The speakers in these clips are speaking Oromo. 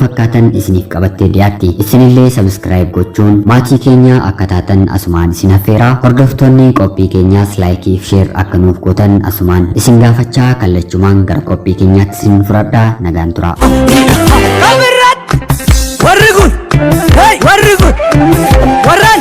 fakkaatan isiniif qabattee dhiyaatti. Isinillee subscribe gochuun maatii keenya akka taatan asumaan isin affeera. Hordoftoonni qophii keenyaas like fi share akka nuuf gootan asumaan isin gaafachaa kallachumaan gara qophii keenyaatti isin fudhadha. Nagaan turaa. Warri kun, hey, warri kun, warran,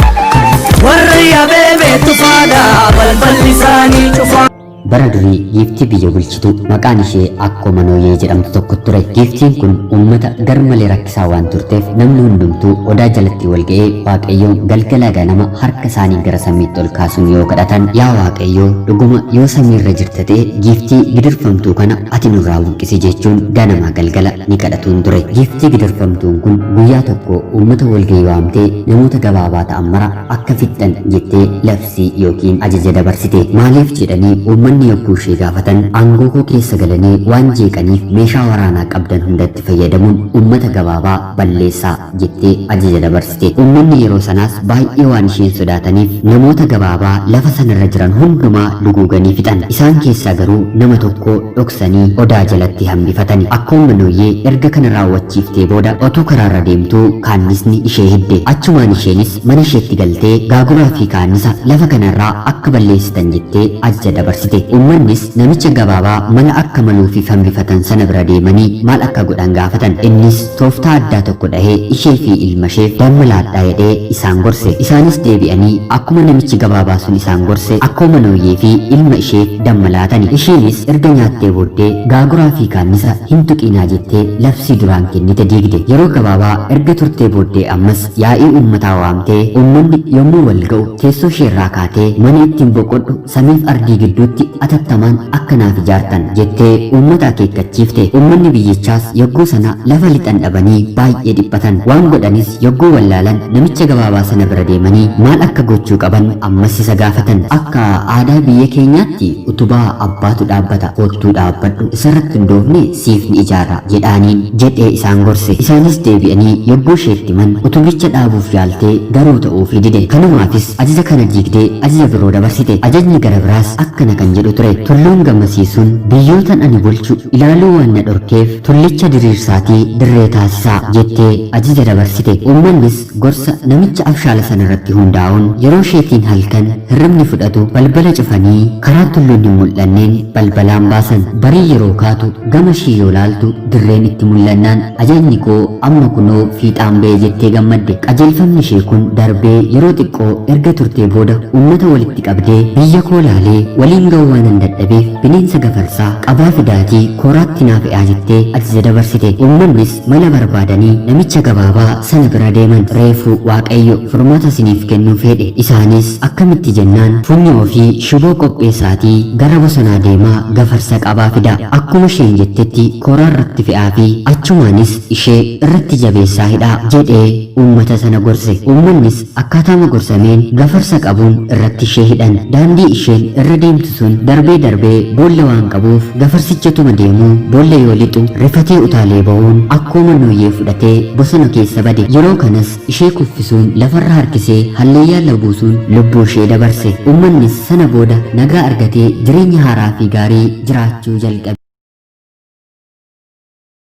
warri yaabee tufaadha, balballi isaanii cufaa. Bara durii giiftii biyya bulchitu maqaan ishee Akkoo Manooyyee jedhamtu tokko ture. Giiftiin kun uummata garmalee rakkisaa waan turteef namni hundumtuu odaa jalatti wal ga'ee Waaqayyoon galgala ganama harka isaanii gara samiitti ol kaasuun yoo kadhatan, yaa Waaqayyoo, dhuguma yoo samiirra jirta ta'e giiftii gidirfamtuu kana ati nurraa buqqisi jechuun ganamaa galgala ni kadhatuun ture. Giiftii gidirfamtuun kun guyyaa tokko uummata walga'ii waamtee namoota gabaabaa ta'an mara akka fixxan jettee labsii yookiin ajaja dabarsite. Maaliif jedhanii uummanni yogguu ishee gaafatan, aangoo koo keessa galanii waan jeeqaniif meeshaa waraanaa qabdan hundatti fayyadamuun uummata gabaabaa balleessaa jettee ajaja dabarsite. Uummanni yeroo sanaas baay'ee waan isheen sodaataniif namoota gabaabaa lafa sanarra jiran hundumaa duguuganii fixan. Isaan keessaa garuu nama tokko dhoksanii odaa jalatti hambifatani. Akkoon Manooyyee erga kana raawwachiiftee booda otuu karaarra deemtuu kaannisni ishee hidde. Achumaan isheenis mana isheetti galtee gaaguraa fi kaannisa lafa kanarraa akka balleessitan jettee ajaja dabarsite. Uummannis namicha gabaabaa mala akka maluufiif hambifatan sana bira deemanii maal akka godhan gaafatan. Innis tooftaa addaa tokko dhahee ishee fi ilma isheef damma laadhaa jedhee isaan gorse. Isaanis deebi'anii akkuma namichi gabaabaa sun isaan gorse Akkoo Manooyyee fi ilma isheef damma laatani. Isheenis erga nyaattee booddee gaaguraa fi kaannisa hin tuqiinaa jettee labsii duraan kennite diigde. Yeroo gabaabaa erga turtee booddee ammas yaa'ii uummataa waamtee uummanni yommuu wal ga'u teessoo isheerraa kaatee mana ittiin boqodhu samiif ardii gidduutti atattamaan akka naaf ijaartan jettee uummata akeekkachiifte. Uummanni biyyichaas yogguu sana lafa lixan dhabanii baay'ee dhiphatan. Waan godhanis yogguu wallaalan namicha gabaabaa sana bira deemanii maal akka gochuu qaban ammas isa gaafatan. Akka aadaa biyya keenyaatti utubaa abbaatu dhaabbata, koottuu dhaabbadhu, isarratti hundoofne siif ni ijaarra jedhaaniin jedhee isaan gorse. Isaanis deebi'anii yogguu isheetti himan utubicha dhaabuuf yaaltee garuu ta'uufii dide. Kanumaafis ajaja kana diigdee ajaja biroo dabarsite. Ajajni gara biraas akkana kan jedhu ture. Tulluun gamasii sun biyyootan ani bulchu ilaaluu waan na dhorkeef tullicha diriirsaatii dirree taasisaa jettee ajaja dabarsite. Uummannis gorsa namicha abshaala sana irratti hundaa'uun yeroo isheetiin halkan hirribni fudhatu balbala cufanii karaa tulluun hin mul'anneen balbalaan baasan. Barii yeroo kaatu gama ishii yoo laaltu dirreen itti mul'annaan ajajni koo amma kunoo fiixaan ba'e jettee gammadde. Qajeelfamni ishee kun darbee yeroo xiqqoo erga turtee booda uummata walitti qabdee biyya koo laalee waliin ga'uu waanan dadhabeef bineensa gafarsaa qabaa fidaatii kooraatti naa fe'aa jettee ajaja dabarsite. Uummannis mala barbaadanii namicha gabaabaa sana bira deeman. Reefu Waaqayyo furmaata isiniif kennuu feedhe. Isaanis akkamitti jennaan funyoo fi shiboo qopheessaatii gara bosonaa deemaa gafarsa qabaa fidaa. Akkuma isheen jettetti kooraa irratti fe'aafii achumaanis ishee irratti jabeessaa hidhaa jedhee uummata sana gorse. Uummannis akkaataama gorsameen gafarsa qabuun irratti ishee hidhan. Daandii isheen irra deemtu sun darbee darbee boolla waan qabuuf gafarsicha utuma deemuu boolla yoo lixu rifatee utaalee ba'uun akkoo Mannooyyee fudhatee bosona keessa bade. Yeroo kanas ishee kuffisuun lafarra harkisee hallayyaalla buusuun lubbuu ishee dabarse. Uummannis sana booda nagaa argatee jireenya haaraa fi gaarii jiraachuu jalqabe.